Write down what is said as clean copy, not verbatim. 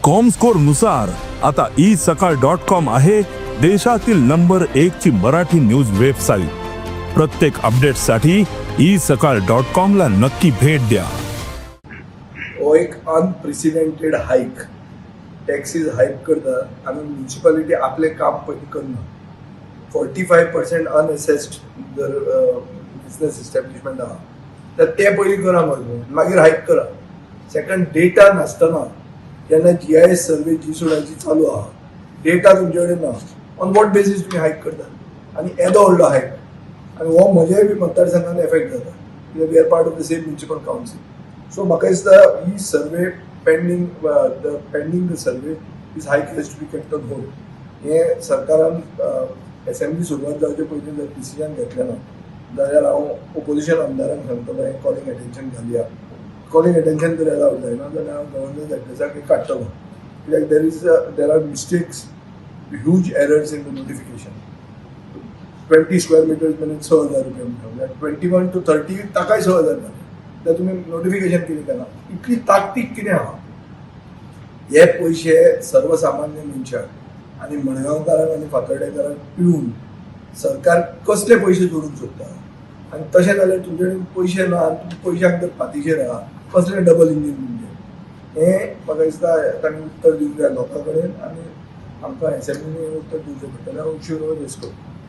Comscore नुसार आता E सकाळ डॉट कॉम आहे देशातील नंबर एक ची मराठी न्यूज वेबसाईट. प्रत्येक अपडेटसाठी ई सकाळ डॉट कॉम ला नक्की भेट द्या. हो एक अनप्रेसिडेंटेड हायक, टॅक्सीज हायक करता आनी म्युनिसिपालिटी आपलें काम पयलीं करना. 45% अनएसेस्ड जर बिजनेस इस्टॅब्लिशमेंट आहा तर तें पयलीं करा मरे, मागीर हायक करा. सेकंड, डेटा नासतना जेन्ना जीआयएस सर्वे जीसोडाची चालू आहा, डेटा तुमचे कडेन ना, ऑन what basis तुमी हायक करता? आनी येदो व्हडलो हायक आनी हो म्हज्याय बी मतदारसंघान एफेक्ट जाता कित्याक we are part of the same municipal council. So म्हाका दिसता ही survey pending, the pending the survey, this hike has to be kept on hold. हें सरकारान एसेंब्ली सुरवात जावचे पयलीं जर डिसिजन घेतलें ना जाल्यार हांव ओपोजिशन आमदारांक सांगतलो, हें कॉलिंग एटेन्शन घालया. कॉलिंग एटेन्शन जर एलावड जायना जाल्यार हांव गव्हर्नर एड्रेसाक हें काडटलो, कित्याक there are mistakes, huge errors in the notification. 20 square meters म्हणजे 6,000 रुपया म्हणटा, 21 टू 30 ताकाय 6,000 जाले, जाल्यार तुमी नोटिफिकेशन कितें केलां? इतली ताकतीक कितें आहा? हे पयशे सर्वसामान्य मनशाक आनी मडगांवकारांक आनी फातर्डेकारांक पिळून सरकार कसले पयशे जोडूंक सोदता? आनी तशें जाल्यार तुमचे कडेन पयशे ना आनी तुमी पयशांक जर पातिशेर आहा, कसलें डबल इंजीन तुमचें? हें म्हाका दिसता तांणी उत्तर दिवंक जाय लोकां कडेन आनी आमकां एसेंब्लीन उत्तर दिवचें पडटलें. हांव शुर रेस करता.